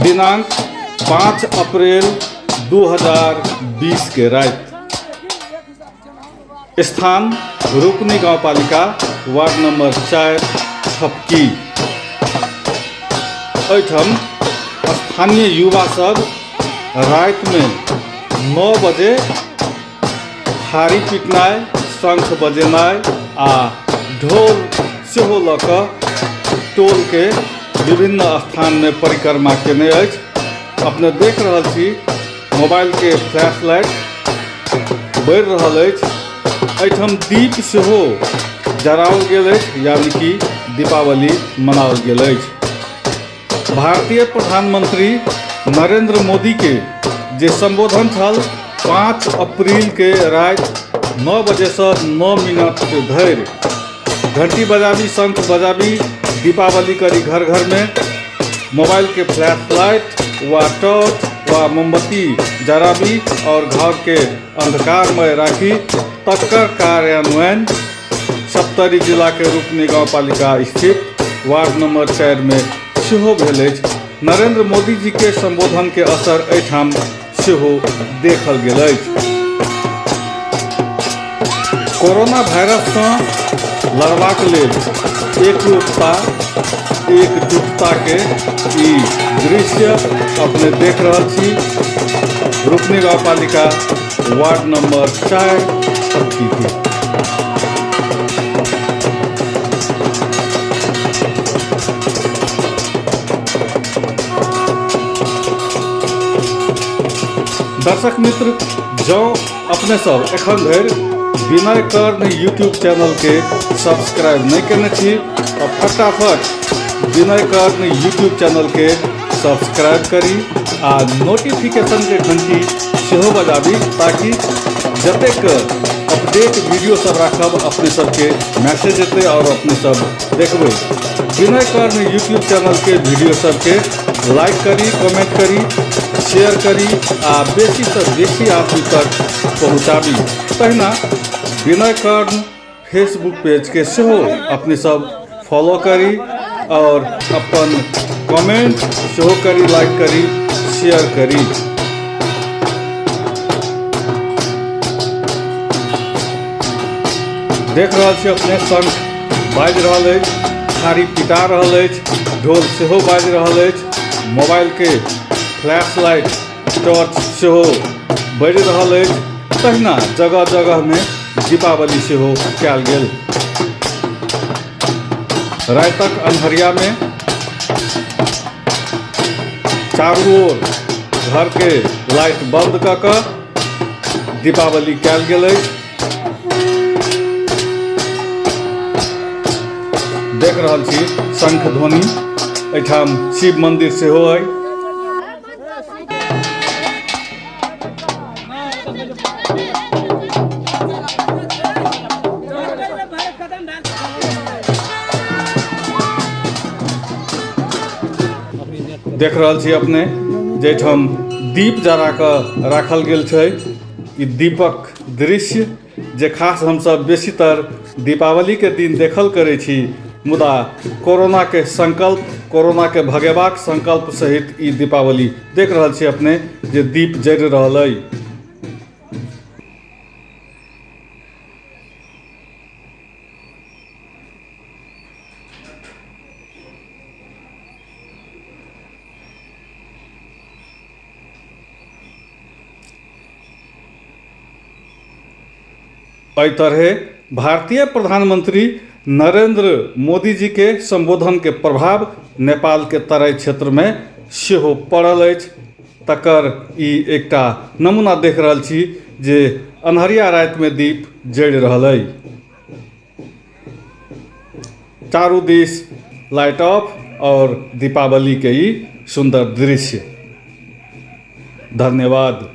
दिनांक 5 अप्रैल 2020 के राति, स्थान रूपनी गाउँपालिका, वार्ड नंबर 4, छपकी। एहिठाम स्थानीय युवा सब राति में 9 बजे थारी पिटनाइ, शंख बजेनाइ आ ढोल सेहो लऽ कऽ टोलके विभिन्न स्थानमे परिक्रमा केने अछि। अपने देख रहल छी मोबाइलके फ्लैश लाइट बढ़ि रहल अछि। एहिठाम दीप सेहो जराओल गेल अछि, यानी कि दीपावली मनाओल गेल अछि। भारतीय प्रधानमंत्री नरेंद्र मोदी के जे संबोधन छल 5 अप्रैल के राति 9 बजेसँ 9 मिनट धरि, घंटी बजाबी, शंख बजाबी, दीपावली करी घर घर में, मोबाइल के फ्लैश लाइट वा टॉर्च वा मोमबत्ती जराबी और घर के अंधकारमय राखी, तकर कार्यान्वयन सप्तरी जिला के रूपनी गाउँपालिका स्थित वार्ड नंबर 4 में सेहो भेल अछि। नरेंद्र मोदी जी के संबोधन के असर एहिठाम सेहो देखल गेल अछि। कोरोना वायरससँ लड़बाक लेल एकरूपता, एकजुटताके ई दृश्य अपने देख रहल छी। रूपनी गाउँपालिका वार्ड नंबर 4 छपकी के। दर्शक मित्र, जँ अपने सब एखन धरि विनय कर्ण यूट्यूब चैनल के सब्सक्राइब नहीं केने छी तऽ फटाफट विनय कर्ण यूट्यूब चैनल के सब्सक्राइब करी आ नोटिफिकेशन के घंटी सेहो बजाबी, ताकि जतेक अपडेट वीडियो सब राखब अपने सबके मैसेज एतै और अपने सब देखबै। विनय कर्ण यूट्यूब चैनल के वीडियो सबके लाइक करी, कमेंट करी, शेयर करी आ बेसी से बेसी आदमी तक पहुँचाबी। तहिना विनय कर्ण फेसबुक पेज के सेहो अपने सब फॉलो करी और अपन कमेंट सेहो करी, लाइक करी, शेयर करी। देख रहल छी अपने शंख बाजि रहल अछि, थारी पिटा रहल अछि, ढोल सेहो बाजि रहल अछि, मोबाइलके फ्लैश लाइट टॉर्च सेहो बढ़ि रहल अछि। तहिना जगह जगहमे दीपावली सेहो कयल गेल। रातिक अन्हरियामे चारू ओर घरके लाइट बंद कऽ कऽ दीपावली कयल गेल अछि। देख रहल छी शंख ध्वनि। एहिठाम शिव मंदिर सेहो अइ। देख रहल छी अपने जाहिठाम दीप जरा कऽ राखल गेल छै। ई दीपक दृश्य जे खास हमसब बेसीतर दीपावलीके दिन देखल करै छी, मुदा कोरोनाके संकल्प, कोरोनाके भगेबाक संकल्प सहित ई दीपावली देख रहल छी अपने जे दीप जरि रहल अइ। एहि तरहे भारतीय प्रधानमंत्री नरेंद्र मोदी जी के संबोधन के प्रभाव नेपाल के तराई क्षेत्र में सेहो पड़ल अछि, तकर ई एकटा नमूना देख रहल छी जे अन्हरिया राति में दीप जरि रहल अइ। चारू दिस लाइट ऑफ और दीपावली के ई सुंदर दृश्य। धन्यवाद।